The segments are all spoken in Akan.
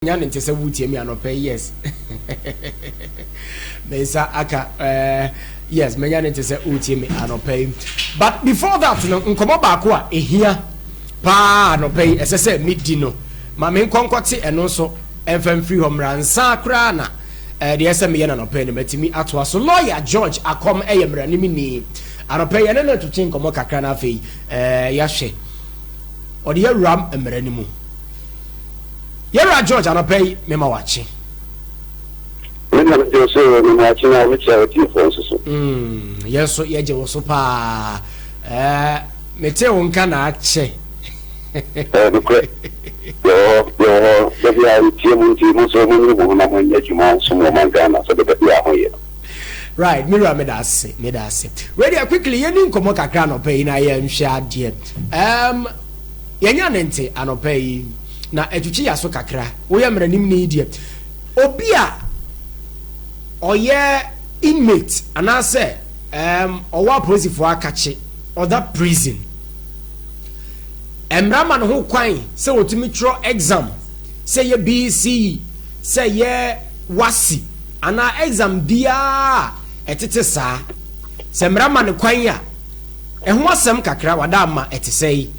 Nya ne nte sɛ wotie me anɔpɛ. Yes, me nsa aka. Yes, menya ne nte sɛ wotie me anɔpɛ yi. But before that no, nkɔmmɔ baako a ɛhia paa anɔpɛ yi ɛsɛ sɛ medi no ma me nkɔnkɔte ɛno nso ɛmfa mfiri hɔ mmara nsa koraa na deɛ ɛsɛ meyɛ no anɔpɛ yi no matumi atoa so. Lawyer George Akɔm ɛyɛ mmaranimni. Anɔpɛ yi ɛne no twetwe nkɔmmɔ kakra no, afei yɛahwɛ ɔde yɛwura mmara no mu. Yɛwura George, anɔpɛ yi mema wakye. Me na megye so, mema wakye na mekyia watiefoɔ nso so. Yɛn nso yɛgye wo so paa. Mete wo nka na akyɛ. Nokorɛ, yɛwɔ hɔ, yɛwɔ hɔ da bi a yɛtie mu, nti mo nso monyere mo ho na monyɛ adwuma nsom wɔ man Ghana sɛdeɛ da bi a ho yɛ no. Right, me wura, meda ase, meda ase. Wei deɛ, quickly, yɛni nkɔmmɔ kakra anɔpɛ yi na yɛnhwɛ adeɛ. Yɛnya ne nte anɔpɛ yi na atwitwi yɛ so kakra. Woyɛ mmaranimni deɛ, obi a ɔyɛ inmate anaasɛ ɔwɔ apolisifoɔ akakye, ɔda prison, mmara ma ne ho kwan sɛ wɔtumi twerɛ exam, sɛ yɛ BECE, sɛ yɛ WASSCE anaa exam biara ɛtete saa, sɛ mmara ma ne kwan a, ɛho asɛm kakra wada ama ɛte sɛ yi.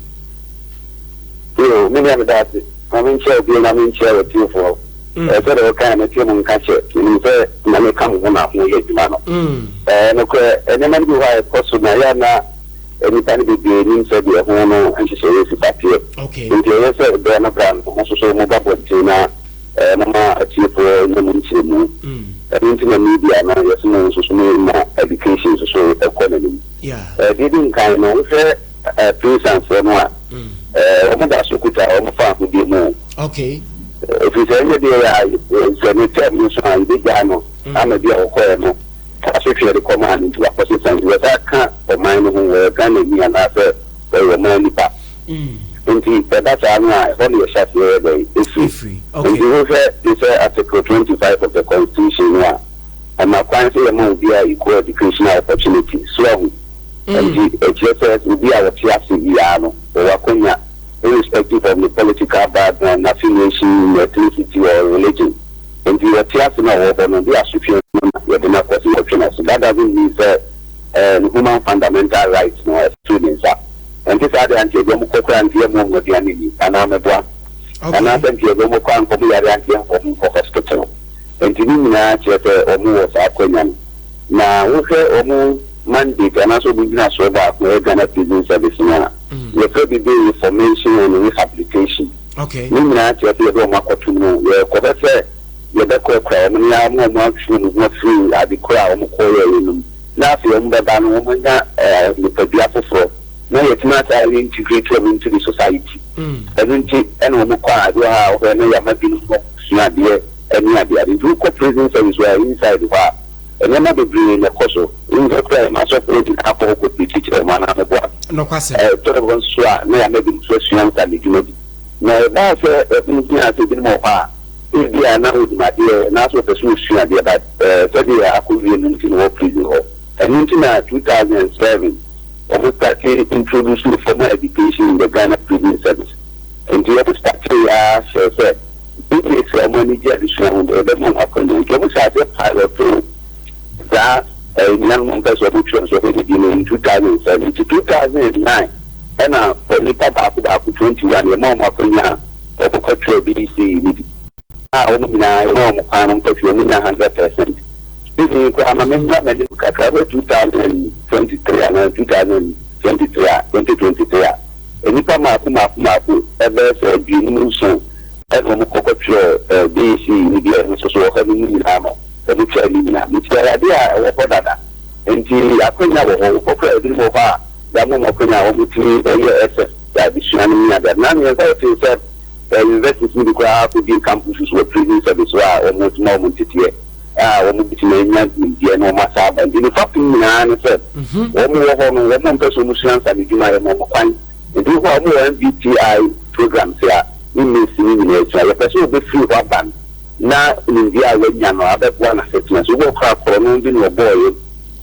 Yo, me nua, meda ase. Ma menkyia obi na menkyia watiefoɔ. Sɛdeɛ wokae no, tie mu nka kyɛ. Menim sɛ na meka mo ho na moyɛ adwuma no. Nokorɛ, nneɛma no bi hɔ a ɛkɔ so na yɛ na nnipa no bebree nim sɛdeɛ ho no nhyehyɛeɛ si fa teɛ. Nti ɛyɛ sɛ berɛ no bra no, mo nso so moba bɔnten na moma atiefoɔ nya mu nkyerɛmu. Ɛno nti na media no yɛsɛ mo nso so ma education nso so ɛkɔ n'anim. Deɛ di nkan no, wohwɛ prisonfoɔ no a, wɔn da so kuta wɔn fa ahodie mu. Ɛfiri sɛ ɛnyɛ deɛ yɛ a sɛ ne term no so a yɛbɛgyaa no ama bi a wɔkɔɛ no asotwe de kɔmaa no, nti wakɔsesa, nti wɔsa ka ɔman no ho, wɔyɛ Ghana ni anaasɛ wɔyɛ ɔman nipa. Nti ɛba saa no a, ɛhɔ no yɛhyɛ aseɛ yɛ dɛn ɛfiri. Nti wohwɛ te sɛ Article 25 of the Constitution no a, ɛma kwan sɛ yɛma obiara equal educational opportunity so ahu. Nti ɛkyerɛ sɛ obi a wɔte ase biara no wɔwɔ akɔnya irrespective of the political background, affiliation, ethnicity or religion. Nti wɔte ase na ɔwɔ hɔ no de asotwe no na yɛde no akɔ sɛ yɛtwe no so. That doesn't mean sɛ ne human fundamental rights no ɛfiri ne nsa. Nti saa deɛ, anti yɛde ɔmo kɔ koraa, nti yɛmmoa ɔmo aduane ni anaa mɛboa, anaasɛ nti yɛde ɔmo kɔ a nkɔmo yare anti yɛmfa ɔmo nkɔ hospital. Nti ne nyinaa kyerɛ sɛ ɔmo wɔ saa akɔnya no. Na wohwɛ ɔmo mandate anaasɛ ɔmo gyinasoɔ baako ɛyɛ Ghana Prison Service no a, yɛfrɛ biribi reformation and rehabilitation. Ne nyinaa kyerɛ sɛ yɛde ɔmo akɔtom no, yɛkɔhwɛ sɛ yɛbɛkorakora ɔmo ne ama ɔmo atwe ɔmo ho afiri ade koro a ɔmo kɔyɛeɛ no mu, na afei ɔmo bɛba no, ɔmo anya nipadua foforɔ na yɛtumi asa reintegrate ɔmo into the society. Ɛno nti ɛna ɔmo kɔ a, ebi wɔ ha a wɔhwɛ na yɛama binom no sua adeɛ ɛne adeade. Nti wokɔ prison service hɔ a, inside hɔ a, nneɛma bebree na ɛkɔ so. Nhwɛ koraa, yɛma asɔfoɔ nyinaa kɔ hɔ kɔ preach kyerɛ ɔmo anaa mɛboa? Ɛtɔrɔ hɔ nso a, na yɛama binom nso asua nsanodwuma bi. Na ɛbaa sɛ ɛho hia sɛ ebinom wɔ hɔ a, ebi a na wɔnim adeɛ anaasɛ wɔpɛ sɛ wɔsua adeɛ, but sɛdeɛ akɔwie no nti na wɔ prison hɔ. Ɛno nti na 2007 wɔn start introduce formal education in the Ghana Prison Service. Nti wɔn start yɛ ara hyɛ sɛ inmates a wɔn ani gye adesua ho deɛ, yɛbɛma wɔn akɔnya. Nti wɔn hyɛ aseɛ pilot saa nnuanom mpɛ sɛ wɔtwerɛ nso wɔbɛdidi no in 2007. Nti 2009 ɛna onipa baako baako 21 yɛma wɔn akɔnya a wɔkɔtwerɛ BECE no bi a, wɔn nyinaa yɛma wɔn kwan no nkɔtwerɛ, wɔn nya 100%. Ebi koraa ma memmra m'anim kakra bɛ 2023 anaa 2023 a, 2023 a, nnipa mmaako mmaako mmaako ɛbɛyɛ sɛ 57 ɛna wɔn kɔkɔtwerɛ BECE no bi a ɛno nso so wɔ hɔ no mu nyinaa no, wɔn twɛ ne nyinaa. Nti ɛyɛ adeɛ a ɛwɔ hɔ dada, nti akɔnya wɔ hɔ. Wokɔ koraa, ebinom wɔ hɔ a yɛama wɔn akɔnya a wɔtumi ɛyɛ ɛsɛ adesua no ne adeade na mmiɛnsa. Wɔte sɛ universities no bi koraa akɔbie campuses wɔ prison service hɔ a wɔn tuma wɔn nteteɛ a wɔn bitumi anya nimdeɛ na wɔn asa aba. Nti ne fapem nyinaa ne sɛ wɔn wɔ hɔ no, wɔn mpɛ sɛ wɔn sua nsa ne dwuma, yɛ ma wɔn kwan. Nti hɔ a wɔn wɔ NVTI programs a inmates no nyinaa sua, yɛpɛ sɛ wɔbɛfiri hɔ aba no na nimdeɛ a wɔanya no abɛboa n'asetena so. Wobɔ kora korɔ no bi na ɔbɔɔyɛ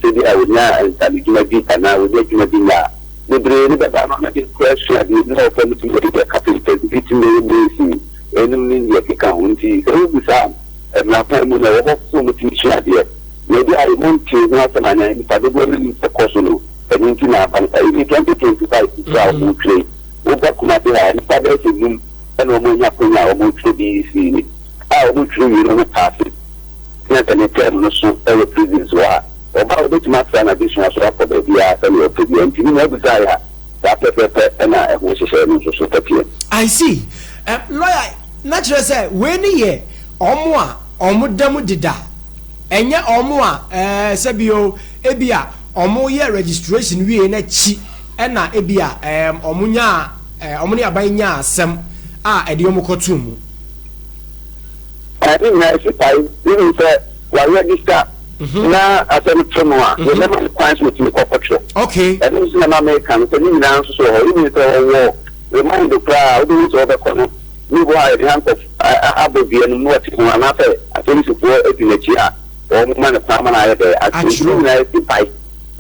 sɛ bi a wɔnya nsa ne dwuma bi anaa wɔnya adwuma bi nya a, bebree ne bɛba no na bi kora sua adeɛ bi na wɔfɔ no tumi yɛ carpenters, bi tumi yɛ mason. Ɛnom ne deɛ ɛkeka ho. Nti sɛ wobu saa a, mmara kwan mu no, ɛwɔ hɔ sɛ wɔtumi sua adeɛ. Na ebi a wɔntee ho asɛm anaa nnipa dodoɔ no nim sɛ kɔ so no, ɛno nti na aba no saa. Even 2025 nso a wɔretwerɛ yi, woba Kumasi ha a, nnipa bɛyɛ sɛ num na wɔanya akwanya a wɔretwerɛ BEC yi. A wɔtwerɛ wie no wɔpaase na sɛ ne term no so wɔ prisons hɔ a, ɔba a ɔbɛtumi atra n'adesua so akɔ baabiara sɛdeɛ ɔpɛ biara. Nti ne nyinaa abusaeɛ a, saa pɛpɛɛpɛ na ɛho nhyehyɛeɛ no nso so teɛ. I see. Eh, lawyer, na kyerɛ sɛ wei ne yɛ ɔmo a ɔmo da mu deda, ɛnyɛ ɔmo a eh, sɛbio ebi a ɔmo yɛ registration wie n'akyi ɛna ebi a eh, ɔmo nyaa eh, ɔmo ne aban nyaa asɛm a ɛde ɔmo kɔtoo mu. Ne nyinaa esi pae. Wonim sɛ wa register na asɛm to no a, yɛbɛma no kwan sɛ otumi kɔ kɔtwerɛ. Ɛno nso na na meka no sɛ ne nyinaa nso so wɔ hɔ. Wonim sɛ ɔwɔ remand koraa a, wobɛhu sɛ ɔbɛkɔ no, ne bi wɔ hɔ a yɛde handcuff abɔ dua no mu na ɔte ho anaasɛ apolisifoɔ adi n'akyi a wɔma no kwan ma no ayɛ dɛ atwerɛ. Nti ne nyinaa esi pae.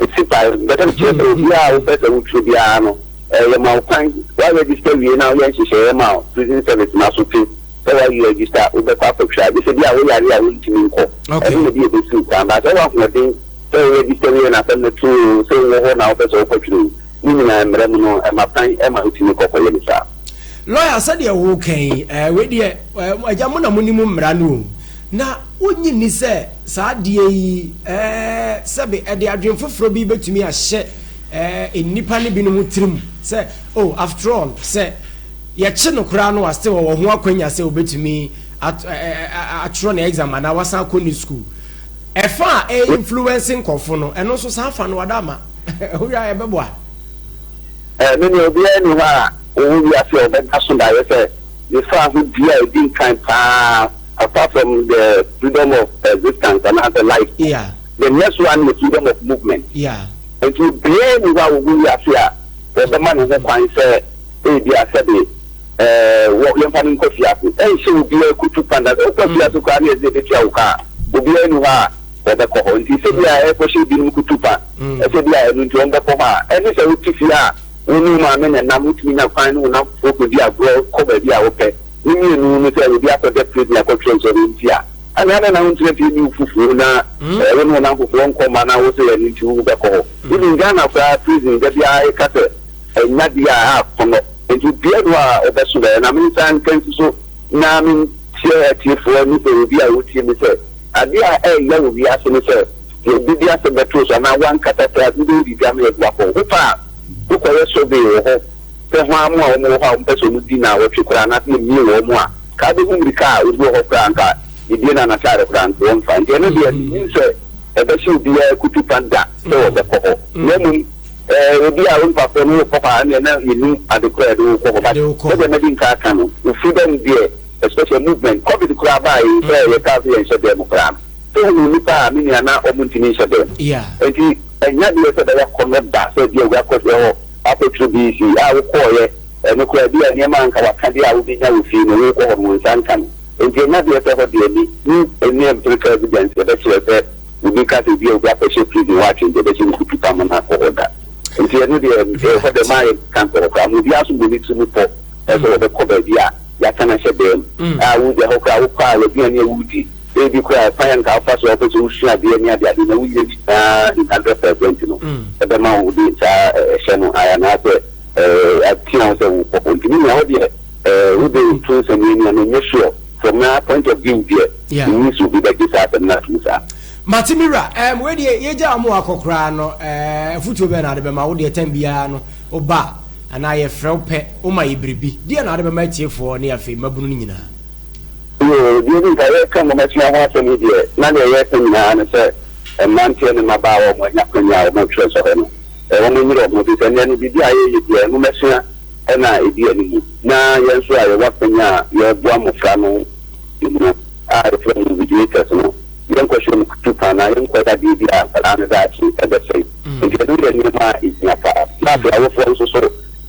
Esi pae. Mpɛ sɛ mekyerɛ sɛ obiara a wopɛ sɛ wotwerɛ biara no, yɛma wo kwan. Wa register wie na woyɛ nhyehyɛeɛ ma prison service no aso te. Sɛ woayɛ register a, wobɛkɔ akɔtwerɛ a, gye sɛ bi a woyare a wontumi nkɔ. Ɛno na bi a ɛbɛsi wo kwan. But sɛ wowɔ ahoɔden sɛ wo register wie na asɛm no to wo oo, sɛ wowɔ hɔ na wopɛ sɛ wokɔtwerɛ oo, ne nyinaa mmara mu no, ɛma kwan ma wotumi kɔ kɔyɛ no saa. Lawyer, sɛdeɛ woreka yi, eh, wei deɛ, eh, agya mo na monim mmara no o. Na wonnye nni sɛ saa adeɛ yi, eh, sɛbe ɛde adwene foforɔ bi bɛtumi ahyɛ, eh, nnipa no binom tirim sɛ, oh, after all, sɛ yɛkye no koraa no a still ɔwɔ ho akwanya sɛ obetumi atwerɛ ne exam anaa wasan akɔ ne school. Ɛfa a ɛyɛ influence nkurɔfo no, ɛno nso saa fa no wada ama wohwɛ a ɛbɛboa? Me nua, obiara nni hɔ a ɔwɔ wiase a ɔbɛda so daeɛ sɛ ne fahodie a ɛdi nkan pa ara apart from the freedom of existence anaasɛ life no, the next one yɛ freedom of movement. Nti obiara nni hɔ a ɔwɔ wiase a wɔbɛma ne ho kwan sɛ Ebia sɛbe wɔ yɛmfa no nkɔ fiase. Ɛnhyɛ obiara kutu pa na sɛ wokɔ fiase koraa na yɛse yɛbɛtua wo ka a, obiara nni hɔ a ɔbɛkɔ hɔ. Nti sɛ bia ɛrekɔhyɛ ebinom kutu pa, sɛ bia ɛno nti wɔbɛkɔ hɔ a, ɛne sɛ wote fie a wo ne wo maame na ɛnam, wotumi nya kwan ne wo nnamfofoɔ kɔdi agorɔ kɔ baabi a wopɛ. Ne mmienu no sɛ obi akɔda prison akɔtwerɛ nsɔhwɛ nti a, ɛnneɛ adɛn na wontena fie nni wo fufuo na wo ne wo nnamfofoɔ nkɔ mma na wo sɛ ɛno nti wobɛkɔ hɔ. Even Ghana koraa prison da biara yɛka sɛ Ɛnyɛ adeɛ a akɔnnɔ. Enti obiara nni hɔ a ɔbɛso daeɛ. Na mensan nka nsi so na menkyerɛ atiefoɔ ne sɛ obi a ɔretie me sɛ, adeɛ a ɛyɛ wɔ wiase ne sɛ, sɛ obi de asɛm bɛto wo so anaa w'ankasa koraa wobɛyɛ biribi ama yɛde wo akɔ hɔ. Wopɛ a, wokɔyɛ survey wɔ hɔ sɛ hwan mo a wɔwɔ hɔ a wɔpɛ sɛ wɔdi nnawɔtwe koraa anaasɛ yɛmmie wɔn a, ka wobɛhu mmirika a obi wɔ hɔ koraa anka yɛbie no a n'ataade koraa anka wɔmfa. Nti ɛno deɛ mennim sɛ ɛbɛhyɛ obiara kutupa da sɛ wɔbɛkɔ hɔ na mmom Eh, obi a wo mfasoɔ no wokɔ hɔ a ɛneɛ na yɛnim ade korɔ a yɛde wo kɔ hɔ but sɛdeɛ madi nka aka no wo freedom deɛ especially movement covid koraa baa yi sɛ yɛkaa sɛ yɛnhyɛ dan mu koraa no sɛ wohu nnipa a me nua na ɔmo ntumi nhyɛ dan mu nti ɛnya deɛ sɛ bɛyɛ akɔnnɔ da sɛ bia wei akɔ hɔ akɔtwerɛ BEC a wokɔɔyɛ ɛno koraa bi a nneɛma a nka waka deɛ a wobɛnya wɔ fie no wokɔ hɔ no wo nsa nka no nti ɛnya deɛ sɛ hɔ deɛ ni ne empirical evidence ɛbɛkyerɛ sɛ Obi ka sɛ ebia obi akɔhyɛ prison hɔ akyɛ nti ɛbɛhyɛ no kutupa ma no akɔ hɔ da. Nti ɛno deɛ ɛhɔ deɛ maa yɛnka nkɔ hɔ koraa. Ma obiara nso mmɔ ne tirim pɔ sɛ ɔbɛkɔ baabi a yɛaka no ahyɛ dan mu a wodi ɛhɔ koraa wokɔ a w'aduane a wodi ebi koraa ɛkwan a nka wofa so a wopɛ sɛ wosua adeɛ ne adeade na wonya ne nyinaa in 100% no ɛbɛma wode saa ɛhyɛ no ayɛ anaasɛ atia wo sɛ wokɔ hɔ. Nti me nua hɔ deɛ wode to nsɛm yi ani a menyɛ sure. From my point of view deɛ, menni sɛ obi bɛgye saa asɛm no atom saa. Mate me wura, ɛɛm wei deɛ yɛgyaa mo akɔ koraa no ɛɛ afutuo bɛn na wode bɛma, wo deɛ tɛm biara no woba a anaa yɛfrɛ wo pɛ woma yɛ biribi, deɛ na wode bɛma atiefoɔ ne afei mmabunu no nyinaa? Yoo, deɛ ɛdi nka yɛreka nwomasua ho asɛm yi deɛ, na deɛ yɛreka nyinaa ne sɛ mmeranteɛ ne mmabaawa a wɔanya akwanya a wɔretwerɛ sɔhwɛ no, wɔnyere wɔn ho, ɛfiri sɛ nnɛ no biribi a yɛreyɛ biara nwomasua na ɛdi anim. Na yɛn nso a yɛwɔ akwanya a yɛreboa mmofra no mu a yɛfrɛ wɔn invigilators no, yɛnkɔhyɛ wɔn kutupa anaa yɛnkɔyɛ adeɛ bi a nkwadaa no daakye ɛbɛsɛe. Nti ɛno yɛ nneɛma a ɛhia paa. Na afei awofoɔ nso so,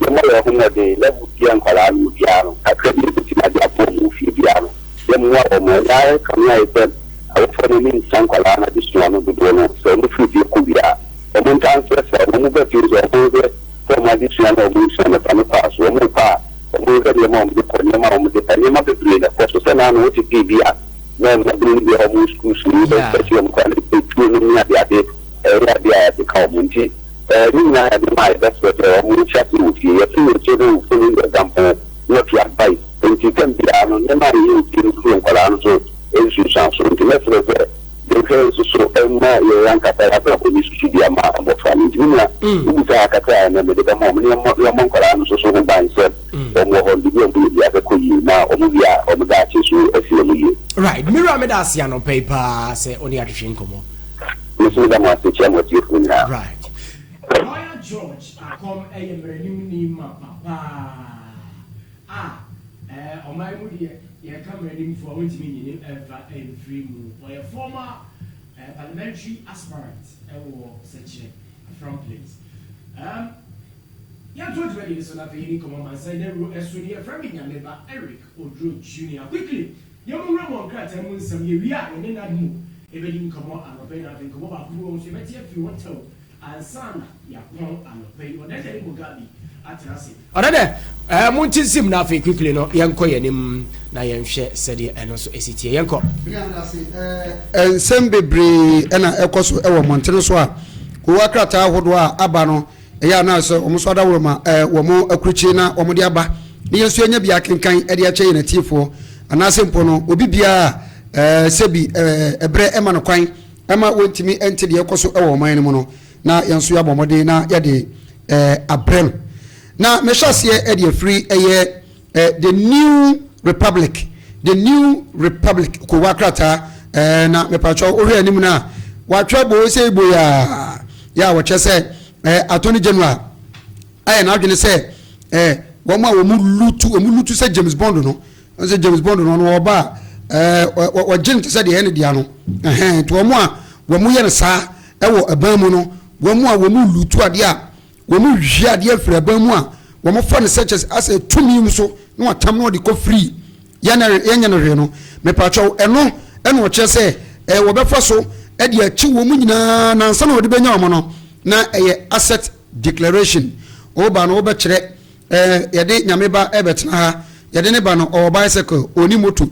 yɛmmɔ yɛn ho mmɔden, level bi a nkwadaa no wɔ biara no, kakra bi a yɛbɛtumi de aboa wɔn wɔ fie biara no, yɛmmoa wɔn. Ɛyɛ ara kame ayɛ sɛ awofoɔ no ani nsa nkwadaa no adesua no dodoɔ no, sɛ wɔfiri fie kɔ wie a, wɔntaa nsrɛsrɛ wɔn, wɔba fie nso a, wɔnhwɛ sɛ wɔn adesua no a wɔresua no, fa no kɔ aso. Wɔrekɔ a, wɔn. Wɔn hwɛ nneɛma a wɔde kɔ, nneɛma a wɔde ba, nneɛma bebree na ɛkɔ so sɛ naa no wote biribi a na mmabunu no bi a wɔn sukuu so yi bɛsi wɔn kwan etuo no ne adeade, ɛyɛ adeɛ a yɛde ka wɔn. Nti ne nyinaa yɛ nneɛma a yɛbɛsrɛ sɛ wɔn nhyɛ ase wɔ fie. Yɛte your children will follow your example, not your advice. Nti tɛm biara no, nneɛma a yɛyɛ wɔ fie no so nkwadaa no so nsunsuan so. Nti mɛsrɛ sɛ yɛhwɛ nso so ɛma yɛn ankasa yɛabrabɔ ne susu bi ama abɔfra no. Nti me nua, wobisa akakra a, ɛnɛ mede bɛma ɔmo ne yɛmmɔ nkwadaa no nso so ho ban sɛ wɔn wɔ hɔ no, biribi a ɔmo yɛ bi abɛkɔ yie na ɔmo wie a, ɔmo daakye so asi ɔmo yie. Right, mewura, meda ase anɔpa yi paa sɛ ɔne atwetwe nkɔmmɔ. Me nso meda mo ase, kyerɛ mo atiefoɔ nyinaa. Right, Lawyer George Akɔm ɛyɛ mmaranimni ma papaa a ɔman mu deɛ, yɛka mmaranimfoɔ a wɔntumi nyini ɛmfa ɛmfiri mu. Ɔyɛ former parliamentary aspirant ɛwɔ Sɛkyerɛ Afram Place. Yɛnto dwumadi no so na afei yɛni nkɔmmɔ amansan dawuro ɛso ne yɛfrɛ me Nyameba Eric Oduro Junior. Quickly, yɛmu nwura mu nkrataa mu nsɛm. Yɛwie a, yɛne NADMO ɛbɛdi nkɔmmɔ anɔpɛ yi, na afei nkɔmmɔ baako bi wɔ nso yɛbɛte afiri hɔ tɛw ansa na yɛapɔn anɔpɛ yi. Ɔdɛdɛ ne Mugabe atena ase ɔdɛdɛ monte nsim, na afei quickly no yɛnkɔ yɛnim na yɛnhwɛ sɛdeɛ ɛno nso ɛsi tie. Yɛnkɔ. Nsɛm bebree ɛna ɛkɔ so ɛwɔ mmɔntene so a kowa krataa ahodoɔ a aba no, ɛyɛ a sɛ wɔn nso adaworo ma wɔn akurukyi na wɔn de aba ne yɛn nso yɛnya bi akenkan ɛde akyɛ yɛn atiefoɔ, anaasɛ mpo no obi biara sɛbi ɛbrɛ ɛma no kwan ɛma wɔntumi ɛnte deɛ ɛkɔ so ɛwɔ ɔman no mu no, na yɛn nso yɛabɔ mmɔden na yɛde abrɛ no. Na mehyɛ aseɛ ɛde afiri ɛyɛ The New Republic, The New Republic kowa krataa na mepatwɛ wohwɛ anim no a, watwerɛ bo sɛ ibo yaa yɛ a wɔkyerɛ sɛ Attorney General ayɛ n'adwene sɛ wɔn a wɔn loot sɛ James Bond no, sɛ James Bond no ɔno ɔba a wɔgye no te sɛ deɛ ɛyɛ ne dea no ɛhɛn. Nti wɔn a wɔn yɛ no saa ɛwɔ ɛban mu no, wɔn a wɔn loot adeɛ a wɔn hwie adeɛ firi ɛban mu a wɔn fa no sɛ kyɛ asɛ tumi mu so na wɔatam na wɔde kɔ firi yɛnyɛ no hwee no, mepatwɛw, ɛno ɛna ɔkyerɛ sɛ wɔbɛfa so ɛde akyi wɔn mu nyinaa. Nansa na wɔde bɛnya wɔn no na ɛyɛ asset declaration. Ɔba no wɔbɛkyerɛ yɛde Nyame ba ɛbɛtena ha, yɛde ne ba no, ɔwɔ bicycle, ɔni moto,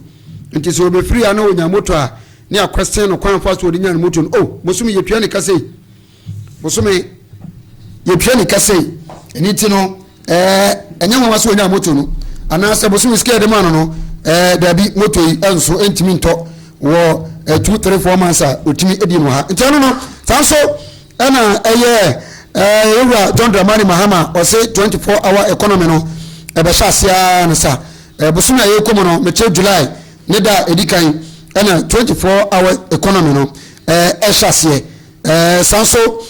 nti sɛ ɔbɛfiri ha na ɔnya moto a, ne akwɛsɛn no kwan fa so ɔde nya no moto no. O bosome yɛtua ne kasa yi, bosome yɛtua ne kasa yi, ɛne ti no ɛnyɛ nwanwa sɛ ɔnya moto no, anaasɛ bosome sika yɛde ma no, dabi, moto yi ɛnso ɛntumi ntɔ wɔ 2, 3, 4 months a ɔtumi edi no ha. Nti ɛno no saa nso ɛna ɛyɛ ewura John Dramani Mahama ɔsɛ 24 hour economy no ɛbɛhyɛ aseɛ no sa bosome a yɛrekɔ mu no, mekyɛ July ne da a edi kan ɛna 24 hour economy no ɛhyɛ aseɛ. Saa nso.